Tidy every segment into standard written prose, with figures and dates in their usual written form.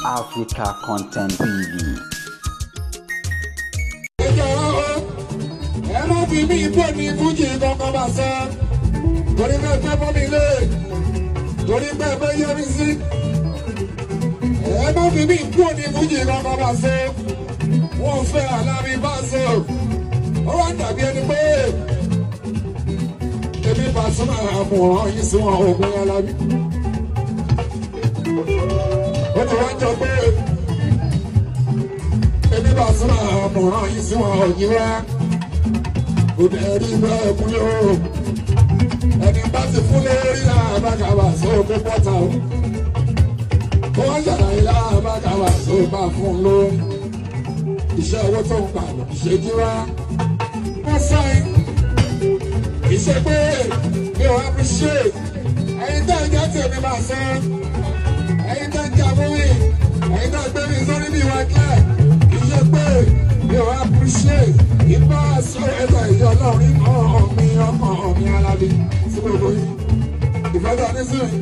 Africa Content TV. Ẹ má fi mí bò ní fújì kankan bá sọ torí bẹ́ẹ̀ fẹ́ fọ́ mi lé torí bẹ́ẹ̀ fẹ́ yẹ mi sí. Ẹ má fi mí bò ní fújì kankan bá sọ wọ́n fẹ́ Alábí bá sọ ó wá dàbí ẹni pé èmi Pasuma àmọ̀ràn yìí sí wọn ògùn Alábí. Ó ti wá jọ pé èmi Pasuma àmọ̀ràn yìí sí wọn ògùn wá. Kò dẹ̀ rí bẹ́ẹ̀ kún yóò. Ẹni bá ti fún lórí làbàkàbà sóko pọ́tà o. Ó wá ṣàlàyé làbàkàbà sóko bá fún lórí. Iṣẹ́ owó tó ń gbà lọ ṣe jí wá. Wọ́n sáyìn. Ìṣe pé mi ò appreciate. Ẹyin tó ń jẹ́ tèmi máa sọ. Ẹyin tó ń jà fún mi. Ẹyin tó ń gbé mi sórí bí ìwà kílẹ̀. Ìṣe pé mi ò appreciate. Ìbá sọ̀rọ̀ ẹ̀sọ̀ ìjọ ọlọ́run ọmọ mi ọmọ mi Alábí sí gbogbo yìí. Ìfẹ́ tó ní sí mi.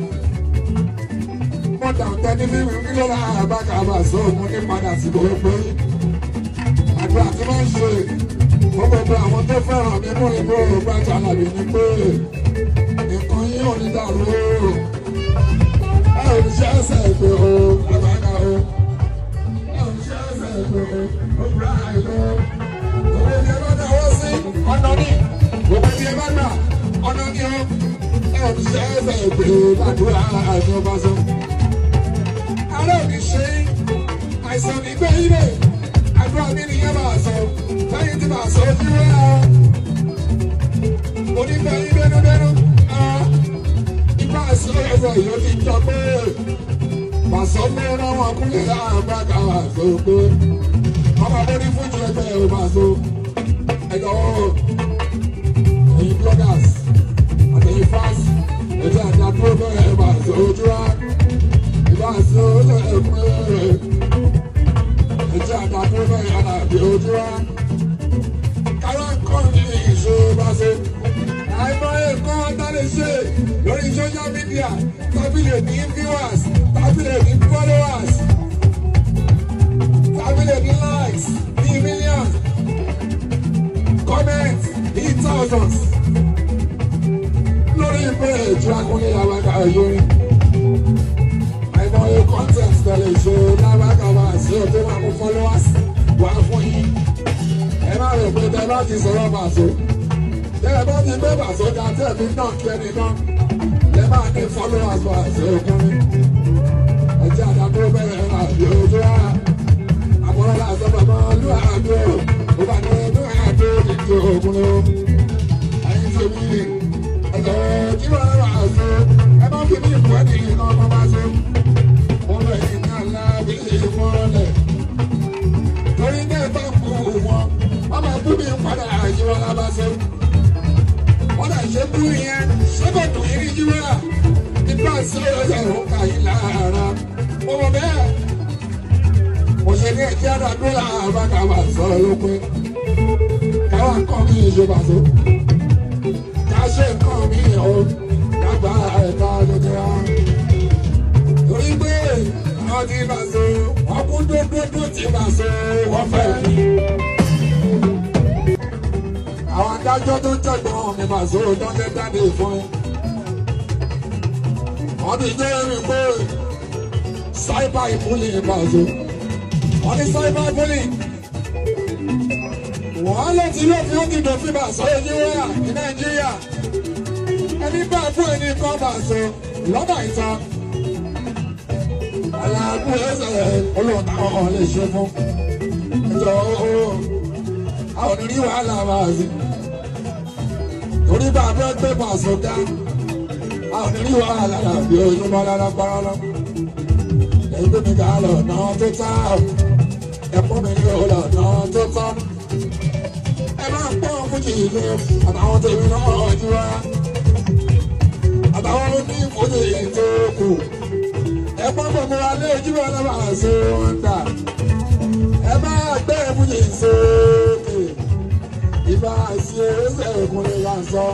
Mo dàn tẹ́ni fífi nílò làbàkàbà sóògùn ní padà sí gbogbo yìí. Àdúrà tí wọ́n ń ṣe gbogbo àwọn tó fẹ́ràn mi mú ìbò gbàjà Alábí ni pé nǹkan yín ò ní dàrú o. Ẹ ò ní ṣe ẹsẹ̀ ìpè o, àbáká o. Ẹ ò ní ṣe ẹsẹ̀ ìpè o, ó bùrọ̀ àìlú. Gbogbo ibi ẹ bá dáwọ́ sí ọ̀nà ní. Gbogbo ibi ẹ bá gbà ọ̀nà ní o. Ẹ ò ní ṣe ẹsẹ̀ ìpè gbàdúrà àti ọba sọ. Ará ò ní ṣe àìsàn nígbẹ́ yín. Àdúrà mi nìyẹn máa sọ, lẹ́yìn tí màá sọ ojú rẹ̀ ọ́. Mo ní fẹ́ yín bẹ́núbẹ́nú, ibà sí ẹ̀sẹ̀ yóò ti jọ pé màá sọ pé rán wọn kúlẹ̀ láàbàkà sọ pé ọmọ bó ní fújì ẹgbẹ́ ò máa sọ. Ẹ̀dọ̀ ẹ̀yin bloggers àtẹ̀yìn fans ẹ̀jẹ̀ àdàdúró bẹ́ẹ̀ máa sọ ojú rẹ̀ ibà sí ẹ̀sẹ̀ ẹ̀kúnlẹ̀. Ẹjẹ́ àdàdúró bẹ́ẹ̀ Alábí ojú wa. Káwá kọ́ ní ìṣó bá ṣe. Àìmọye nǹkan tá lè ṣe lórí social media tàbí lè ní viewers, tàbí lè ní followers, tàbí lè ní likes ní millions, comments ní thousands. Lórí page Akunle Labaka Yorin. Àìmọye content tá lè ṣe lábàkàbà sí ọdún máa mú followers wá fún yín. Ẹ má rò pé tẹ bá ti sọ̀rọ̀ Paso. Tẹ bá ti gbé Paso ga tẹ fi náà kí ẹni náà. Lẹ máa ní followers wá sí ọkùnrin. Ẹ jẹ́ àdàdúró bẹ́ẹ̀ àbí ojú wa. Àbọ̀rọ̀ làásọ̀ bàbá olú àdó. Ó bá ní olú àdó ìdí ògùn ló. Ẹyin tèmi ẹ̀jẹ̀ kí wọ́n wá sí. Ẹ má fi mí ìfọ̀ ẹni iná ọmọ bá sí. Mo lọ ìní Alábí ìmọ̀lẹ̀. Torí náà bá kú wọn, wọ́n máa bú mi padà àyíwọ́ lábáṣe. Wọ́n dà ṣe bú yẹn, ṣé kò dùn yín ní jíwá? Nípa sí ọ̀sẹ̀ òun kà yín lára. Mo mọ̀ bẹ́ẹ̀. Mo ṣe ní ẹ̀jẹ̀ àdàdúrà àbákàbà sọ̀rọ̀ lópin. Káwá kọ́ mi ìṣe Paso. Ká ṣe nǹkan mi ò dàgbà ẹ̀ka jẹjẹrẹ. Torí pé àwọn tí Paso, wọ́n kú dúdúdú tí Paso, wọ́n fẹ́ mi. Àwọn adájọ́ tó jẹ̀gbọ́n mi Paso tó ń jáde fún mi. Wọ́n ti jẹ́ mi pé cyber bullying Paso. Wọ́n ní cyber bullying. Wọ́n ló ti lófin ó ti dòfin Paso ojú wáyà ní Nàìjíríà. Ẹni bá fún ẹni kan Paso lọ́nà ìta. Aláàbò ẹsẹ̀ olóòtú àwọn lè ṣe fún. Ẹjọ́ àwọn onírí wàhálà máa sí. Torí bá a fẹ́ gbé Paso ga, àwọn onírí wàhálà làbí ojúmọ́ lára parọ́. Ẹgbẹ́ mi kà lọ́nà tó tán. Ẹ̀pọ́n mi ní ọ̀nà tó tán. Ẹ máa ń pọ́n fújì ilé àtàwọn tèmi náà ojú wa. Àtàwọn oní fújì tó kù. Ẹ̀pọ́n gbogbo wa lé ojú wa lọ́wọ́ àṣẹ wọn dà. Ẹ máa gbé fújì sókè. Ìbá sí ẹsẹ̀ ìkúnlẹ̀ yà sọ.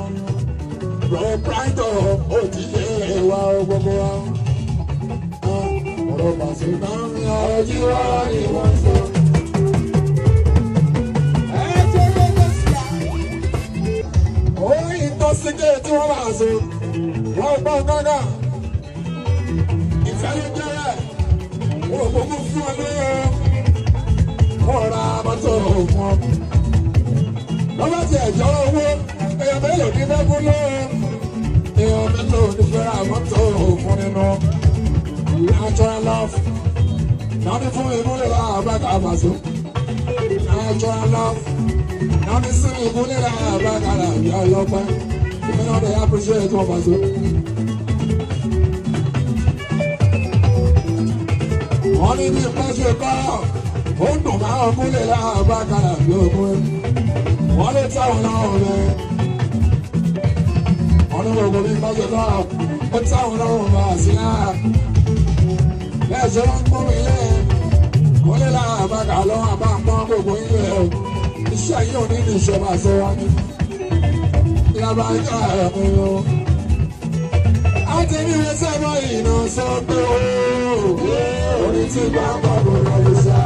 Proprietor ó ti yé wa gbogbo wa. Ọ̀rọ̀ Paso náà ń Ọ̀rọ̀ jí wá ni wọ́n sọ. Ẹ jẹ́ gbogbo sílá. Oyin ìtọ́síkè tí wọ́n máa sọ. Wọ́n gbọ́ gángan. Ìfẹ́ ló jẹ́ rẹ̀. Wọ́n ò gbogbo fún ọ lóyún. Wọ́n ra mọ́tò fún ọ. Wọ́n bá ti ẹ̀jọ́ owó. Èèyàn mélòó ní fẹ́ fún lóyún? Èèyàn mélòó ní fẹ́ ra mọ́tò fún nínú? Natural love. Náà ní fún ìmúlẹ̀ láàbàkà àbàṣọ. Natural love. Náà ní sí ìmúlẹ̀ láàbàkà àbí ọlọ́pẹ́. Ìmí náà dey appreciate wọn bàṣọ. Wọ́n ní bí ìpẹ́ ṣe kọ́, ó dùn máa ń múlẹ̀ láàbàkà àbí ọgbọ́n. Wọ́n lè táwọn náà rẹ̀. Wọ́n ní gbogbo bí ìpẹ́ ṣe kọ́, ó táwọn náà bá a sí náà. Bẹ́ẹ̀ ṣe wọ́n ń pọ́n mi lé. Wọ́n lé láàbàkà lọ́wọ́ àbá ń pọ́n gbogbo ilé o. Iṣẹ́ yìí ò ní ní ìṣe máa ṣe wá ní. Lábàájá ẹ̀mú o. A ti ní iṣẹ́ mọ́ ìnà sọ pé o. Orí tí bá ń bọ̀ kò lọ sí sá.